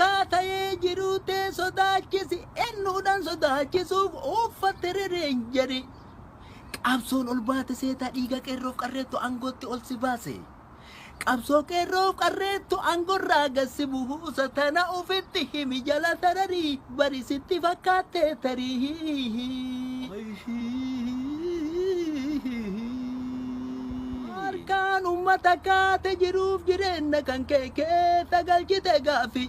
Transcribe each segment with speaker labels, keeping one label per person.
Speaker 1: Takkaa ta'ee jiruu tee sodaachisi, ennuudhaan sodaachisuuf uffatte rereenjari. Qabsoon ol baate seetaa dhiiga qeerroof qarreettu aangootti ol si baase. Qabsoo qeerroof qarreettu aangorraa gad si buusa, tana ufitti himi jala tararii bari sitti fakkaattee tarii. Harkaan ummata kaate jiruuf jireenya kan kee keessa galchite gaafi.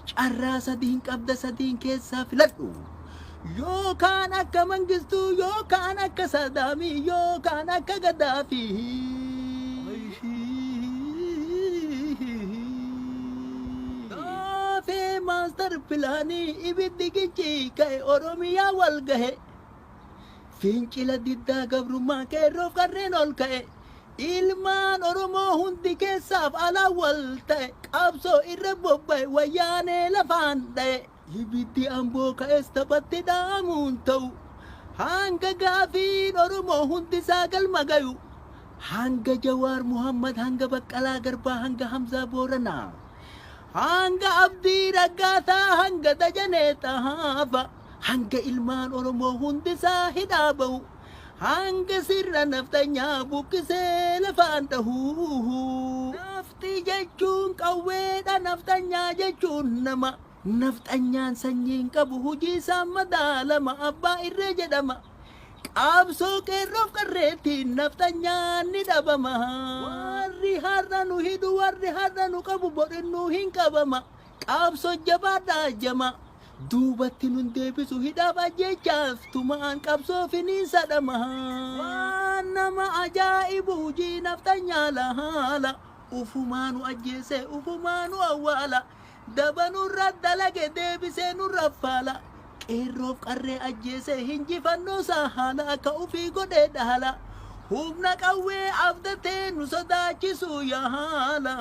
Speaker 1: Carraa sadiin qabda, sadiin keessaa filadhu. Yookaan akka Mangistuu, yookaan akka Sadaamii, yookaan akka Gaddaafii. Gaafee maastar pilaanii ibiddi gincii ka'e Oromiyaa wal gahe. Fincila diddaa gabrummaa qeerroof qarreen ol ka'e. Ilmaan Oromoo hundi keessaaf alaa wal ta'e, qabsoo irra bobba'e, wayyaanee lafaan dha'e. Ibiddi Amboo ka'es taphatti dhaamuun ta'u. Hanga gaafiin Oromoo hundi isaa galma gayu. Hanga Jawaar Muhammad, hanga Baqqalaa Garbaa, hanga Hamzaa Booranaa, hanga Abdii Raggaasaa, hanga Dajanee Xahaafa, hanga ilmaan Oromoo hundi isaa hidhaa ba'u. Hanga sirna nafxanyaa buqqisee lafaan dhahu. Nafxi jechuun qawweedha, nafxanyaa jechuun nama. Nafxanyaan sanyiin qabu, hojii isaan madaalama, abbaa irree jedhama. Qabsoo qeerroof qarreettiin nafxanyaan ni dhabama. Warri har'a nu hidhu, warri har'a nu qabu, borinnuu hin qabama. Qabsoo jabaadhaa jama. Duubatti nun deebisu hidhaaf ajjeechaaf tumaan qabsoo finiinsa dhama. Waan nama ajaa'ibu hojii nafxanyaa laala. Ufumaa nu ajjeese, ufumaa nu awwaala. Daba nurra dalage deebisee nurra faala. Qeerroof qarree ajjeese hinjifannoo isaa haala akka ufii godhee dhahala. Humna qawwee abdatee nu sodaachisu yaala.